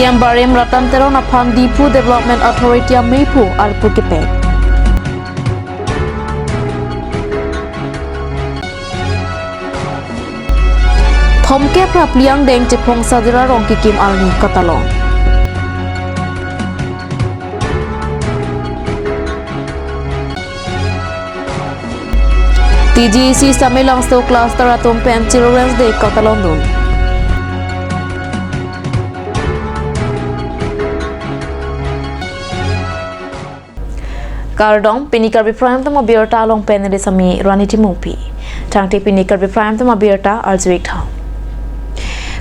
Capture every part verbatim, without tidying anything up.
M Barim Ratan Teron aphan Diphu Development Authority ameiphu arpu kepek. Thomkep ra phli angdeng Chephong Sajir arong kekim arni katalon. T G A C Samelangso cluster atum pen Children's Day katalondun. Kardom, pini Karbi Prime Time abirta along pen neli Sami Rani Timungpi. Thangte pini Karbi Prime Time abirta arju-ik tha.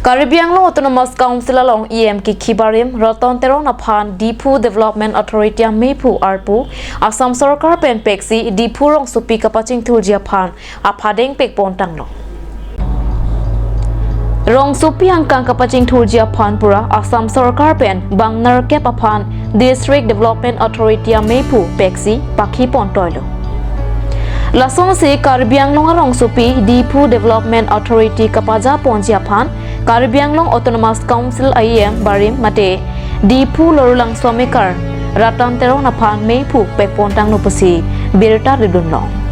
Karbi Anglong Autonomous Council along E M kikhi barim Ratan Teron aphan Diphu Development Authority ameiphu arpu Assam Sorkar pen peksi Diphu rongsopi kapachingthurji aphan aphadeng pekpon tanglo. Rongsopi angkang kapachingthurji aphan pura Assam Sorkar pen bang nerkep aphan District Development Authority ameiphu peksi pakhipon toilo. Lasonsi Karbi Anglong arongsopi Diphu Development Authority kapajaponji aphan Karbi Anglong Autonomous Council E M barim mate Diphu Lorulangso amekar Ratan Teron aphan meiphu pekpon tanglo pusi birta ridunlong.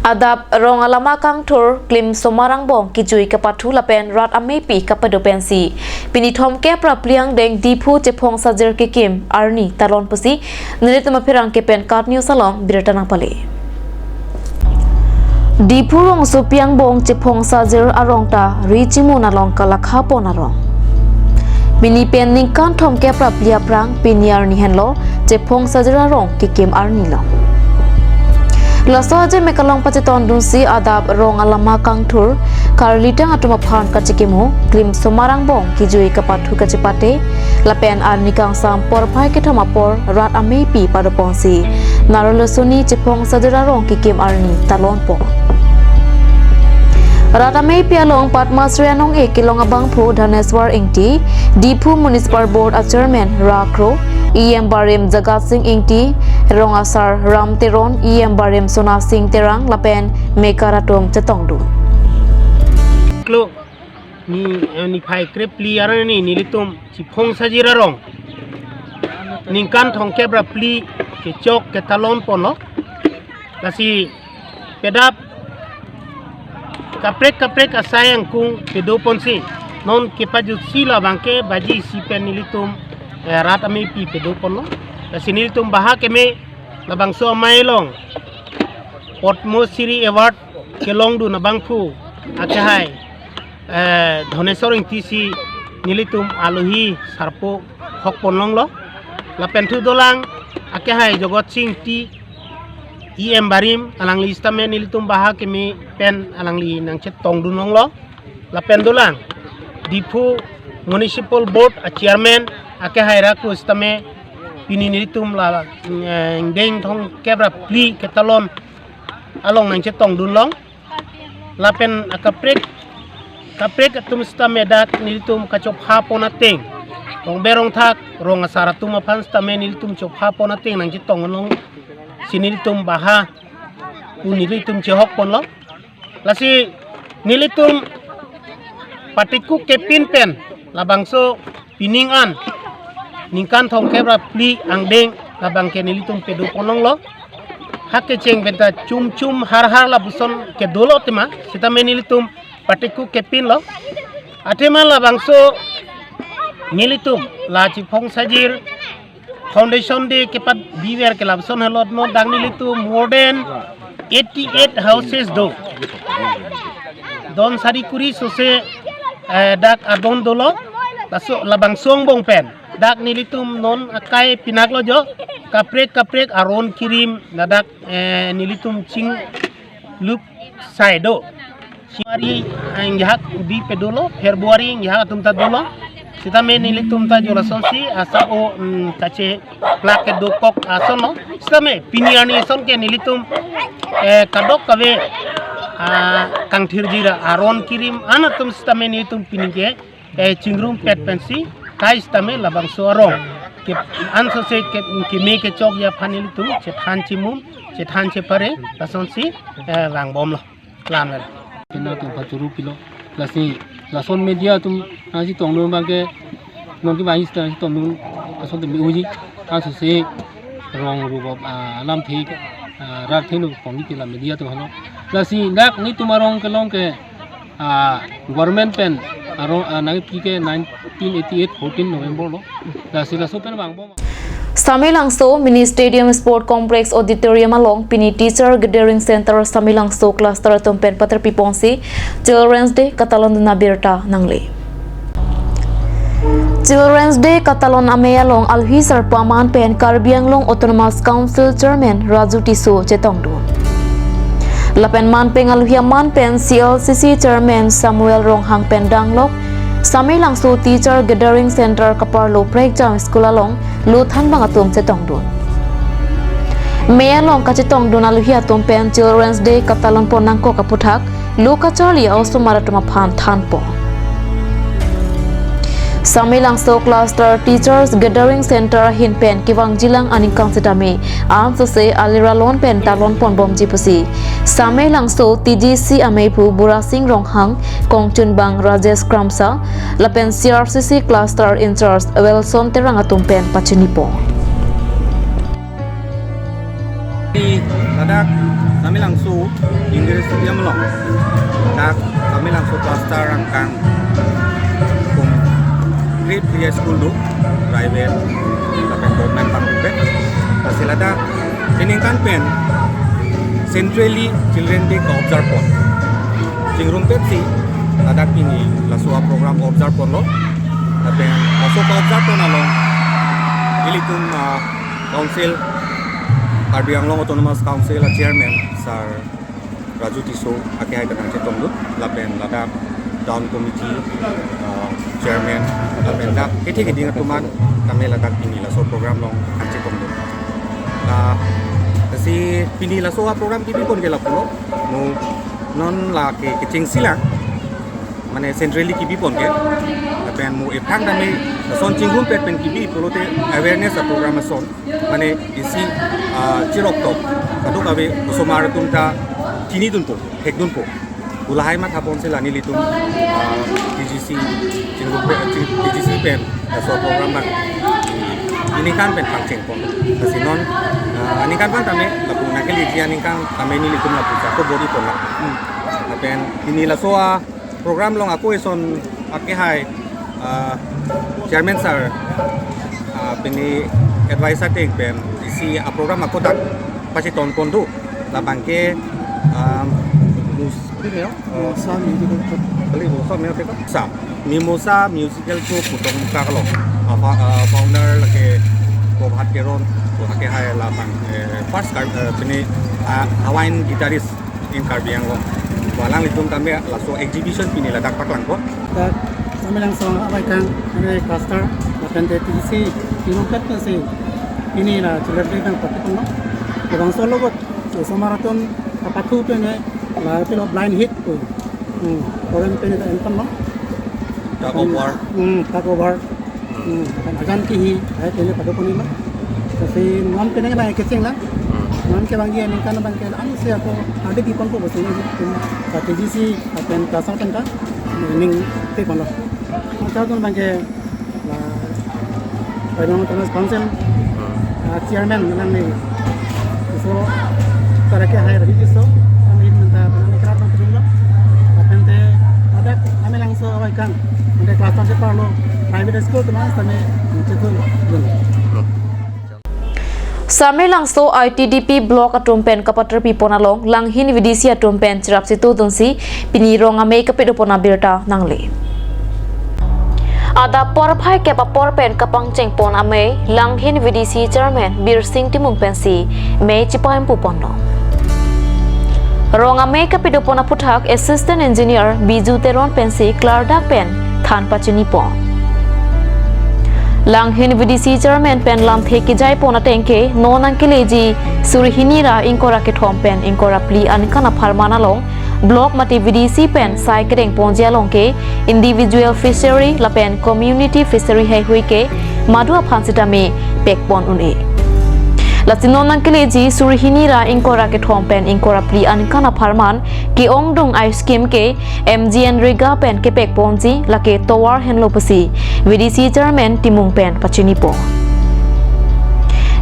Adap rong alama kangthur Klimsomar angbong kejui kapathu lapen rat amepi kapado pensi pini thomkep ra phli angdeng Diphu Chephong Sajir kekim arni talon pusi nelitum apherangke pen KAT News along birta nangpale. Diphu rongsopi angbong Chephong Sajir arong ta ri chimun along kalakhapon arong. Pini pen ningkan thomkep ra phli aphrang pini arni henlo Chephong Sajir arong kekim arni lo. Laso ajeme kalong pachetondunsi adap rong alama kangthur karlitang atum aphan kachekimo Klimsomar angbong kejui kapathu kachepate lapen arni kangsam porphai kethom apor rat amepi padoponsi Narolosoni Chephong Sajir arong kekim arni talonpo. Rat amepi along Padma Shri anong-e kelong abangphu Dhaneswar Ingti, Diphu Municipal Board a Chairman ra akhro, E M barim Jagat Sing Ingti, rong asar Ram Teron, E M barim Sona Sing Terang lapen mekar atum chetongdun. Klo ni, eh, niphai krephli arni nelitum Chephong Sajir arong ningkan thomkep ra phli kechok ketalonponlo. Lasi pedap kaprek kaprek asai angkung pedoponsi non kepajutsi labangke baji isi pen nelitum, eh, rat amepi pedoponlo. Lasi nelitum baha keme labangso amei along Padma Shri Award kelongdun abangphu akehai, eh, Dhaneswar Ingti si nelitum alohi sarpo hokponlonglo. Lapen thu dolang akehai Jagat Sing Ingti, E M barim, alangli sitame nelitum baha keme pen alangli nangchetongdunlonglo. Lapen dolang Diphu Municipal Board a Chairman akehai ra akhro sitame pini nelitum la, eh, angdeng thomkep ra phli ketalon along nangchetongdunlong. Lapen akaprek kaprek atum sitame dak nelitum kachophapon ateng, rongber rongthak rong asar atum aphan sitame nelitum chophapon ateng nangchetongdunlongsi nelitum baha pu nelitum chehokponlo. Lasi nelitum patikuk kepin pen labangso pining an ningkan thomkep ra phli angdeng labangke nelitum pedoponlonglo. Ha kecheng penta chum chum har har lapuson kedolo tema sitame nelitum patikuk kepinlo. Athema labangso nelitum la Chephong Sajir Foundation Day kepabiver ke lapuson halot mo dak nelitum more than eighty-eight houses do. Don sari kuri sose, eh, dak adon dolo. Laso labangso angbong pen dak nelitum non akai pinaklo jo. Kaprek kaprek aron kirim ladak, eh, nelitum chinglup sai do. January, eh, ingjahak udi pedolo, February ingjahak atum ta dolo. Sitame nelitum ta jo lasonsi asa o, mm, kacheplak kedokok asonlo. Sitame pini arni ason ke nelitum, eh, kadokave, ah, kangthirji ra aron kirim an atum sitame nelitum pini ke, eh, chingrumpet pensi kai sitame labangso arong ke ansose ke, keme kechokji aphan nelitum chethan chimum, chethan chepare lasonsi, eh, vangbomlo. Klamel. Pina tum pachuru pilo. Lasi Lason media atum nangchetongdun abangke, non kevang ista chetongdun ason tame uji, asose rong rup, ah, alamthe, ah, rat thenu pon ke la media atum halo. Lasi dak netum arong kelong ke, ah, government pen arong, ah, nangpi ke nineteen eighty-eight fourteen November lo. Lasi laso pen vangbom. Samelangso Mini Stadium Sport Complex Auditorium along pini Teacher Gathering Center Samelangso Cluster atum pen paterpi ponsi Children's Day katalondun abirta nangle. Children's Day katalon amei along alohi sarpo aman pen Karbi Anglong Autonomous Council Chairman Raju Tisso chetongdun. Lapen manpeng alohi aman pen C L C C Chairman Samuel Ronghang pen danglok Samelangso Teacher Gathering Center kaparlo Prekjam School along lo thanbang atum chetongdun. Mei along kachetongdun alohi atum pen Children's Day katalon pon nangkok aputhak lo kacharli a-osomar atum aphan thanpon. Samelangso Cluster Teachers Gathering Center ahin pen kevangjilang aningkan sitame ansose aliralon pen talon ponbomji pusi Samelangso T G C ameiphu Burasing Ronghang, kongchunbang Rajesh Kramsa, lapen C R C C Cluster In-charge Wilson Terang atum pen pachinipon. Ladak Samelangso English Medium along, ladak Samelangso Cluster angkang kum three three school do, private lapen government pangpet. Lasi ladak aningkan pen centrally Children Day ka-observe pon. Chingrumpetsi ladak pini laso a-program observe ponlo. Lapen laso ka-observe pon along ilitum, ah, Council, Karbi Anglong Autonomous Council a-Chairman Sir Raju Tisso akehai pen nangchetongdun, lapen ladak Town Committee, ah, Chairman, lapen dak kethe keding atum an tame ladak pini laso program along nangchetongdun. Ah, lasi pini laso a-program kebipon ke lapulo, mo non lake kechengsi lang, mane centrally kebipon ke. Lapen mo ephan tame lason chingrumpet pen kebi pulote awareness a-program ason, mane isi, ah, chiroktok kadokave osomar atum ta chinidunpo, thekdunpo. Ulahai matha ponsi la nelitum, ah, T G C, chingrumpet, T G C pen laso program abang aningkan pen pangchengpon. Lasi non, ah, aningkan abang tame lapu nangkeleji aningkan tame nelitum lapu jako bor-iponlo. Hmm. Lapen pini laso a-program along ako eson akehai, ah, Chairman Sir, ah, pini advisor ateng pen isi a-program ako dak pachetongpon do. Labangke, ah, mus-, pini ya? Mimosa Musical Troupe. Kali Mimosa Musical Troupe. Sa, Mimosa Musical Troupe pu tong ka lo. Ah, fa-, ah, founder lake Prabhat Teron, ko akehai labang, eh, first kar-, eh, pini, ah, Hawaiian guitarist in Karbi Anglong. Alanglitum tame laso exhibition pini ladak paklangpon. Dak Samelangso abaikang, ane cluster, lapen te T G C, chingrumpet pensi pini la Children Day abang pateponlo. Labangso alogot osomar atum kapathu pen la pilo blind heat pu. Hmm, program pen ta enponlo. Tug of war. Hmm, tug of war. Hmm, lapen agan kehi, ai pen pado ponlo. Lasi non pen abang kecheng lang. Hmm. Non kevangji aningkan abangke ano se ako adi biponpo pusi, hmm, T G C lapen cluster pen ta ningje ponlo. Maka abangke la Karbi Anglong Autonomous Council, hmm, ah, Chairman nangli. So, Sir akehai Raju Tisso, kami minta penang kerat nang terima. Lapen te ladak Samelangso abaikang, ante cluster keparlo private school teman tame chetu. Samelangso I T D P block atum pen kapaterpi pon along Langhin V D C atum pen cherap situ dunsi pini rong amei kapedopon abirta nangle. Adap porphai kep apor pen kapangchengpon amei Langhin V D C Chairman Birsing Timung pensi mei chipahemphu ponlo. Rong amei kapedopon aputhak Assistant Engineer Biju Teron pensi klardak pen than pachinipon. Langhin V D C Chairman pen lamthe kejaipon ateng ke non nangkeleji suri hini ra ingkoi ra kethom pen ingkoi ra phli aningkan apharman along block mate V D C pen sai kerengponji along ke individual fishery lapen community fishery heihui ke madu aphan sitame pekpon un-e. Lasi non nangkeleji suri hini ra ingkoi ra kethom pen ingkoi ra phli aningkan apharman ke-ongdung a-scheme ke MGNREGA pen kepekponji lake tovar henlo pusi VDC chairman Timung pen pachinipo.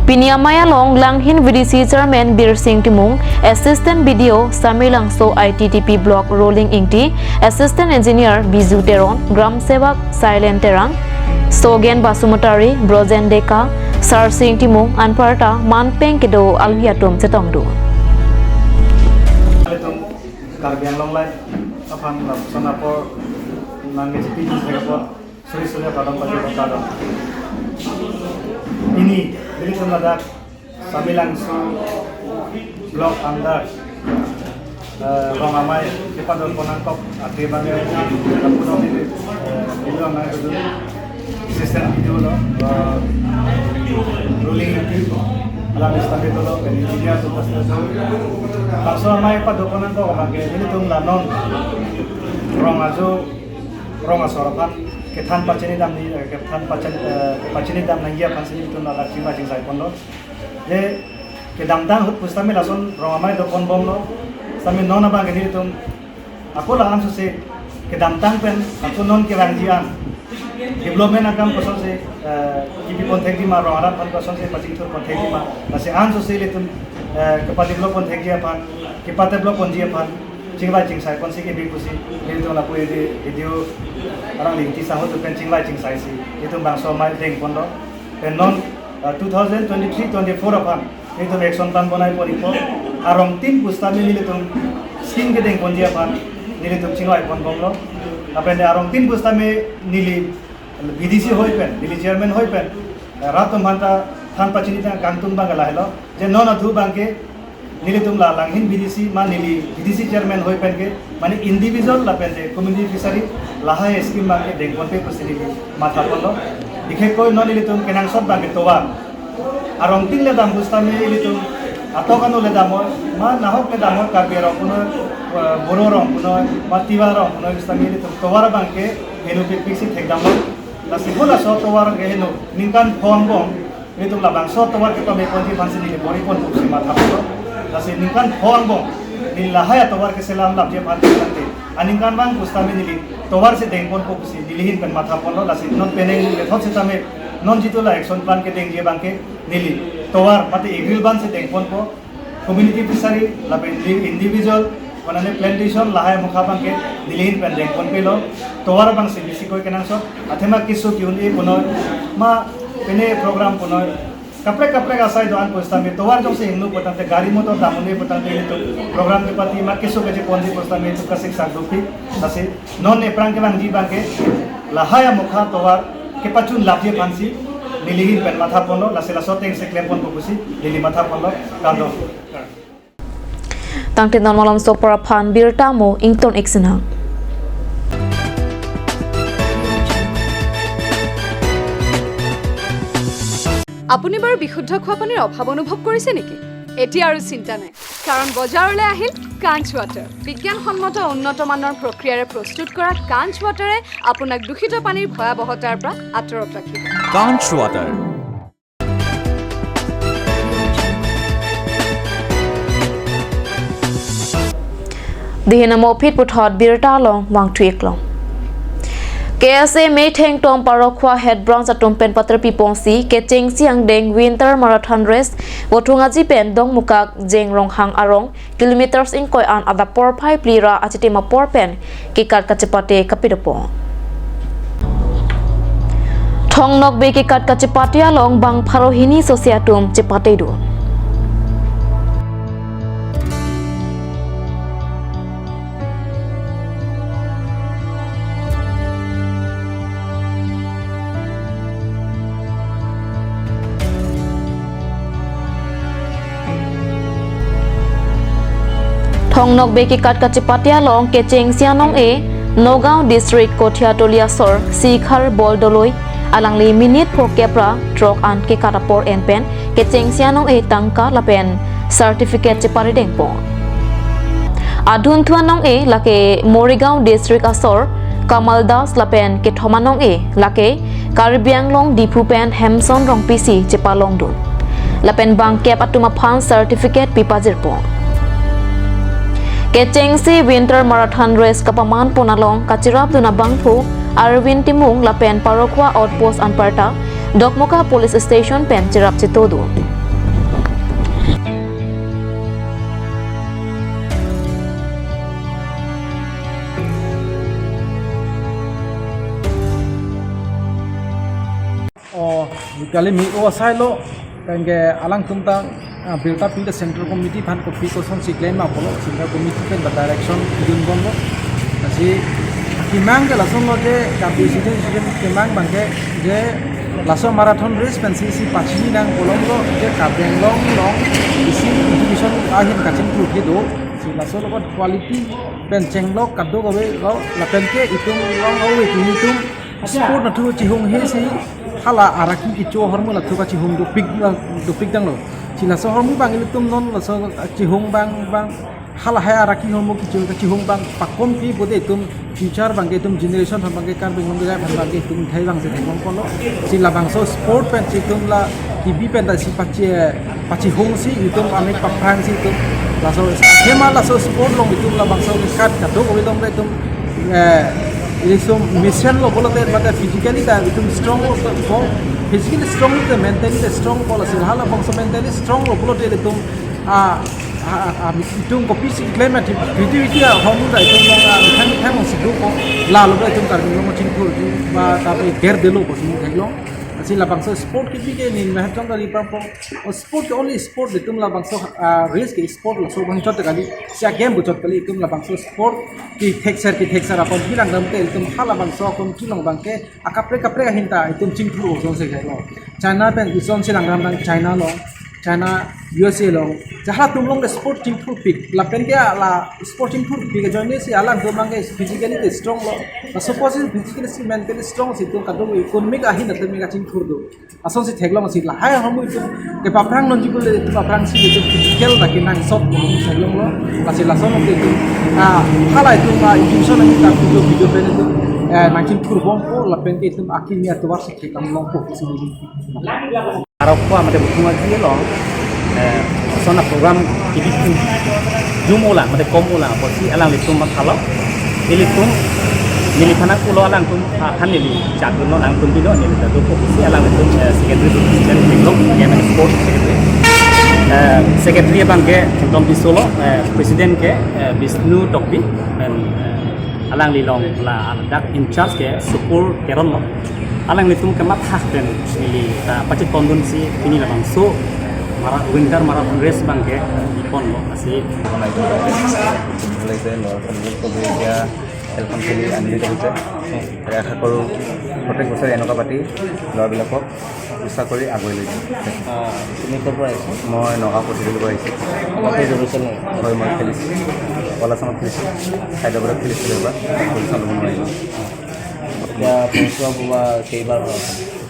Pini amei along Langhin VDC chairman Birsing Timung, assistant BDO Samelangso ITDP block Rolling Ingti, assistant engineer Biju Teron, gram sevak Silent Terang, Sogen Basumatary, Brojen Deka, Sarsing Timung anparta manpeng kedo alwi atum chetongdun. Karbi Anglong Live aphan lapuson apor nangkechipi thek apor suri suri kadam pajok kadam. Pini nelitum ladak Samelangso block under, eh, rong amei kepadopon nangkok ate bang, eh, kapuno ini, eh, ini amei itu assistant BDO lo, eh, Rolling Ingti, alam istami dolo, engineer tugas dolo. Laso amei padopon nangkok abang ke nelitum la non rong ajo, rong asor aphan kethan pachinidam ni, eh, kethan pachin, eh, pachinidam nangji aphansi nelitum ladak chingvai chingsai ponlo. Je kedamtang ahut pusitame lason rong amei doponbomlo. Sitame non abang ke nelitum ako la-an sose kedamtang pen ako non kevangji an development akam kosonsi, eh, kipipon thekji ma, rong arat aphan kosonsi pachingthurpon thekji ma, lasi an sose ilitum, eh, kepadeveloppon thekji aphan, kepadevelopponji aphan chingvai chingsai ponsi kebi pusi nelitum lapu edi video arang lingti sangho tu pen chingvai chingsaisi itum bangso amei dengponlo. Pen non, ah, two thousand twenty-three twenty-four aphan nelitum action plan bonai pon-ikpo. Arongtin pusitame nelitum scheme kedengponji aphan nelitum chingvai ponbomlo. Lapen arongtin pusitame neli VDC hoi pen, neli chairman hoi pen, eh, rat atum aphanta than pachinitang kangtung abang ke lahelo. Je non adu abang ke nelitum la Langhin VDC ma neli VDC chairman hoi pen ke, mane individual lapen te community fishery lahai scheme abang ke dengponpe pusi neli mathaponlo. Bikhekoi non nelitum kenangsot abang ke tovar. Arongtin le dam pusitame ilitum atok anu le dam oi, ma nahok le dam oi, Karbi arong punoi, eh, Boro arong punoi, ma Tiwa arong punoi pusitame ilitum tovar abang ke heno pikpik si thekdam oi. Lasi halaso tovar ke heno ningkan pho angbong nelitum labangso tovar kepameponji aphansi neli bor-iponpo pusi mathaponlo. Lasi ningkan pho angbong neli lahai atovar ke selam lapji aphan tangte aningkanvang pusitame neli tovar si dengponpo pusi neli ahin pen mathaponlo. Lasi non penang method sitame non jitu la action plan kedengji abang ke neli tovar mate agribulk si dengponpo. Community fishery lapen indi-, individual, konane plantation lahai amokha abang ke neli ahin pen dengponpelo. Tovar abang si bisikoi kenangsot, athema keso ki-un-e punoi, ma pine program punoi, kaprek kaprek asai do-an pusitame tovar jongsi hingno putangte, gari motor dam un-e putangte, itum program kepati ma keso kacheponji pusitame itum kasiksak dopik. Lasi non aphrang kevangji abang ke lahai amokha tovar kepachun lapji aphansi neli ahin pen mathaponlo, lasi laso ateng si klemponpo pusi neli mathaponlo. Kardom. Tangte non malomso apor aphan birta mo ington-ik sinang. আপুনি বাৰু বিশুদ্ধ খোৱা পানীৰ অভাৱ অনুভৱ কৰিছে নেকি? এতিয়া আৰু চিন্তা নাই, কাৰণ বজাৰলৈ আহিল কাঞ্চ ৱাটাৰ। বিজ্ঞানসন্মত উন্নত মানৰ প্ৰক্ৰিয়াৰে প্ৰস্তুত কৰা কাঞ্চ ৱাটাৰে আপোনাক দূষিত পানীৰ ভয়াৱহতাৰ পৰা আঁতৰত ৰাখিব। Kanch Water. Dihina mo phit puthot birta along vangthu-ik long. KSA Meitheng Tomparok Khwa Head Branch atum pen paterpi ponsi kechengsi angdeng Winter Marathon Race Vothung Aji pen Dongmukak Jeng Ronghang arong kilometers ingkoi an adap porphai phli ra achitim apor pen kekat kachepate kapidopo. Thong Nokbe kekat kachepate along bang pharo hini sose atum chepatedun. Thong Nokbe kekat kachepate along kechengsi anong-e Nagaon District Kothiatoli asor Sikhar Bordoloi, alangli minute phokep ra throk an kekat apor en pen kechengsi anong-e tangka lapen certificate cheparidengpo. Adunthu anong-e lake Morigaon District asor Kamal Das lapen kethom anong-e lake Karbi Anglong Diphu pen Hemson Rongpi si chepalongdun. lapen bangkep atum aphan certificate pipajirpon. Kechengsi Winter Marathon Race kapamanpon along kachirapdun abangphu Arvind Timung lapen Parokwa Outpost anparta Dokmoka Police Station pen chirap chitodun. O, kali mi o asai lo, penke alangtum ta, ah, birta pide Central Committee aphan kopi kosonsi klem ma pulo, Central Committee pen ba direction dun bomlo. Lasi kemang ke lason lo je, Karbi Student Association kemang abangke, je laso marathon race pensi isi pachini nang pulo lo, je Karbi Anglong along isi education ahin kachingthur kedo, si laso lo quality pen chenglok kadokave lo, lapenke itum along ove itum sport nathu chihung he si hala araki kecho ahormu lathu kachihung dopik, dopik tanglo. Si laso ahormu abang ilitum non laso chihung abang, abang hala hai araki ahormu kecho kachihung abang pakom pi pute itum future abangke itum generation aphan abangke Karbi Anglong kejai aphan abangke itum thai abang si thai abang pulo. Si labangso sport pensi itum la kibi pen ta si pachi, pachihung si itum amek paphrang si itum laso, hema laso sport along itum labangso kat kadokave along ta itum, eh, ilitum mesen lo pulote, mate physically ta itum strong lo, physically strong lo te mentally ta strong lo, lasi hala labangso mentally strong lo pulote itum, ah, ah, ah, itum kopisi klem ma creativity ahormu ta itum along, ah, methang methang along si dokok, lalo ta itum Karbi Anglong chingthur ba ta ber delo pusi theklong. Lasi labangso sport kibi ke ning mahal jong kali pampo. O sport ke only sport, itum labangso, ah, race ke sport laso abang chot kali. Si a-game puchot kali, itum labangso sport kethekser kethekser apon kelang dam te itum hala labangso akon kelong abangke akaprek kaprek ahin ta itum chingthur o jongsi kailo. China pen isonsi langdam nang China along, China, U S A along. Jahalatum along ke sport chingthurpik. Lapenke la sport chingthurpik ajoine si alangtum abangke physically te strong lo. Suppose physically si mentally strong si itum kadokave economic ahin atum ke kachingthur do. Asonsi theklong si lahai ahormu itum kepaphrang nonji pule itum aphrang si itum physical ta kenangsot itum theklonglo, lasi lason itum, ah, hala itum, ah, education ahin ta video video pen itum, eh, nangchingthur bompo lapenke itum akimi atovar si thekdam longpo si. Parokwa mate Buthung Aji along, eh, lason a-program kibi jum olang mate kom olang apotsi alanglitum mathalo. Ilitum neliphan nangpulo alangtum, ah, aphan neli chakun lo nangtum bino neli ta dokok pusi alanglitum, eh, secretary president theklong, game and sports secretary. Eh, secretary abangke Thengtom Tisso lo, eh, president ke, eh, Bishnu Tokbi, and, eh, alangli along ladak in charge ke Sukur Teron lo. Alanglitum kematha pen neli ta pachitondun si pini labangso mara-, winter marathon race abangke ponlo asi. ভাল লাগিছে, ল'ৰা ছোৱালীবোৰক চবেই এতিয়া খেলখন খেলি আনন্দিত হৈছে। তাকে আশা কৰোঁ প্ৰত্যেক বছৰে এনেকুৱা পাতি ল'ৰাবিলাকক উৎসাহ কৰি আগুৱাই লৈ যাম। আহ, তুমি ক'ৰ পৰা আহিছা? মই নগাঁও পথেদিৰ পৰা আহিছোঁ। আগতে দৌৰিছা নাই? হয়, মই খেলিছোঁ। অল আছামত খেলিছোঁ, হায়দৰাবাদত খেলিছিলোঁ এবাৰ, পজিশ্যন ল'ব নোৱাৰিলোঁ। এতিয়া পজিশ্যন পোৱা কেইবাৰ হ'ল?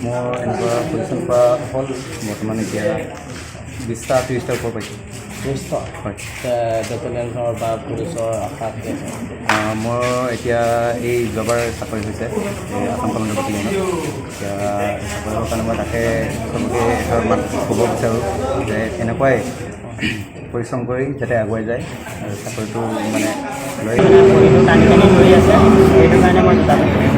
মোৰ এনেকুৱা পজিশ্যন পোৱা হ'ল বৰ্তমান এতিয়া বিছটা ত্ৰিছটাৰ ওপৰ পাইছোঁ। ত্ৰিছটা? হয়। এতিয়া ডকুমেণ্টছৰ বা পুলিচৰ আশা কি আছে? আহ, মোৰ এতিয়া এই যোৱাবাৰ চাকৰি হৈছে, এই আছাম কমাণ্ডো বেটেলিয়নত। এতিয়া এই চাকৰিৰ কাৰণে মই তাকে চবকে এষাৰ মাত ক'ব বিচাৰোঁ যে এনেকুৱাই পৰিশ্ৰম কৰি যাতে আগুৱাই যায় আৰু চাকৰিটো মানে লৈ। শৰীৰটো টানি টানি ধৰি আছে, সেইটো কাৰণে মই জোতা পিন্ধি আছোঁ।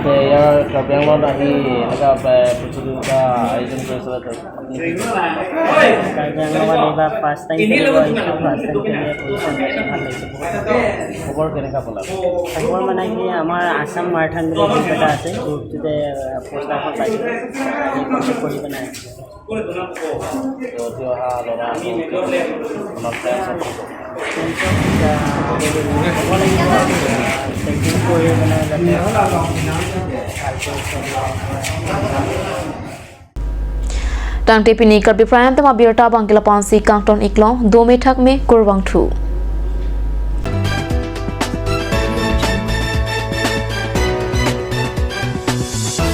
তে ইয়াৰ কাৰ্বি আংলঙত আহি এনেকুৱা, এ, প্ৰতিযোগিতা আয়োজন কৰিছে, আপুনি কি ক'ব? কাৰ্বি আংলঙত এইবাৰ ফাৰ্ষ্ট টাইম খেলিব আহিছোঁ, ফাৰ্ষ্ট টাইম খেলি পজিশ্যন পাইছোঁ, ভাল লাগিছে বহুত। খবৰ কেনেকুৱা পালা? খবৰ মানে কি, আমাৰ আছাম মাৰাথন বুলি গ্ৰুপ এটা আছে, গ্ৰুপটোতে, এ, পোষ্টাৰখন পাইছোঁ, এই গ্ৰুপটোত কৰি পেলাই আহিছোঁ। তো উঠি অহা ল'ৰা আকৌ কি ক'ব? আপোনাৰ ফ্ৰেণ্ডছ সকলক? ফ্ৰেণ্ডছক, আহ, ক'ব লাগিব, আহ, প্ৰেক্টিছ কৰি মানে যাতে ভালকৈ খেলিব। Tangte pini Karbi Prime Time abirta abangke lapu-ansi kangton-iklo, dome thakme, kurvangthu.